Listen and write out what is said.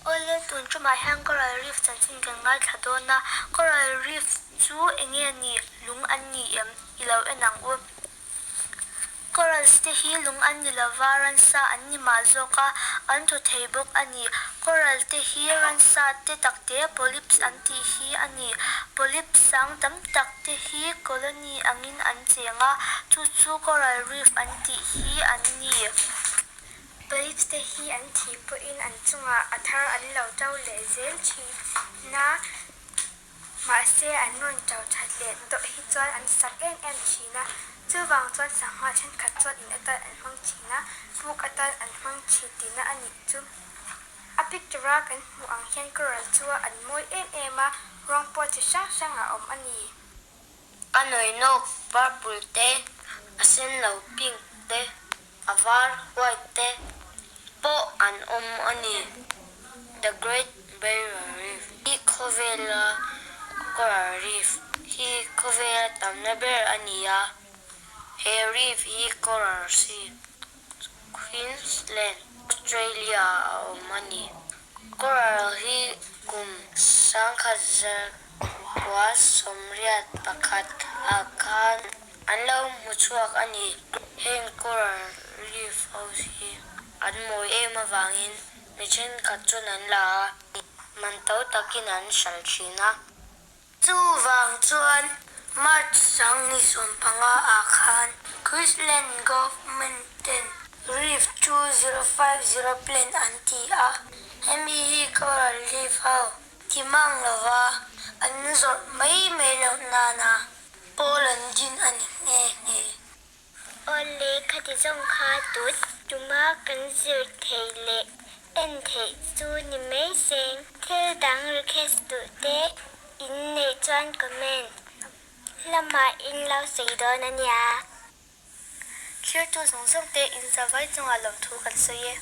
Awle, tun tumah hian Coral Reef chanchin kan ngaithla dawn a, Coral Reef chu enge ni, lung an ni em? I lo en ang u. Corals te hi lung an ni lova, ransa an ni mah zawk a, an thaw thei bawk a ni. Coral te hi ransa te tak te, polyps an tih hi a ni. Polyps sang tam tak te hi colony angin an cheng a, chu chu coral reef an tih hi an ni. Polyps te hi an thih pawhin an chungah a thar an lo to leh zel thin a. Mahse, an rawn ṭo ṭhat leh tawh hi chuan an sak em em ṭhin a, chuvang chuan sangha ṭhenkhat chuan in atan an hmang ṭhin a, puk atan an hmang ṭhin tihna a nih chu. A picture a kan hmuh ang hian coral chu an mawi em em a, rawng pawh chi hrang hrang a awm a ni. A nawinawk purple te, a senlo pink te, A var, white, te pawh an awm a ni. The Great Barrier Reef hi khawvela coral reef hi khawvela tamna ber a ni a. He reef hi Coral Sea, Queensland, Australia ah a awm a ni. Coral hi kum 1981 ah khan An lo hmu chhuak a ni. Heng coral reef ho hi an mawi em avangin mi thenkhat chuan an la a, man to takin an hralh thin a. Chuvang chuan March 2015 ah khan Queensland Government ten Reef 2050 Plan an ti a, hemi hi coral reef ho ti mang lova an zawrh mai mai loh nana Pawl an din a ni nghe nghe. Awle khati zawng kha tut tuma kan zir theih leh en theih chu ni mai seng. Thil dang request duh te in neih chuan comment lamah in lo sawi dawn a nia. Thirtu zawng zawng te in zavai chungah lawmthu kan sawi e.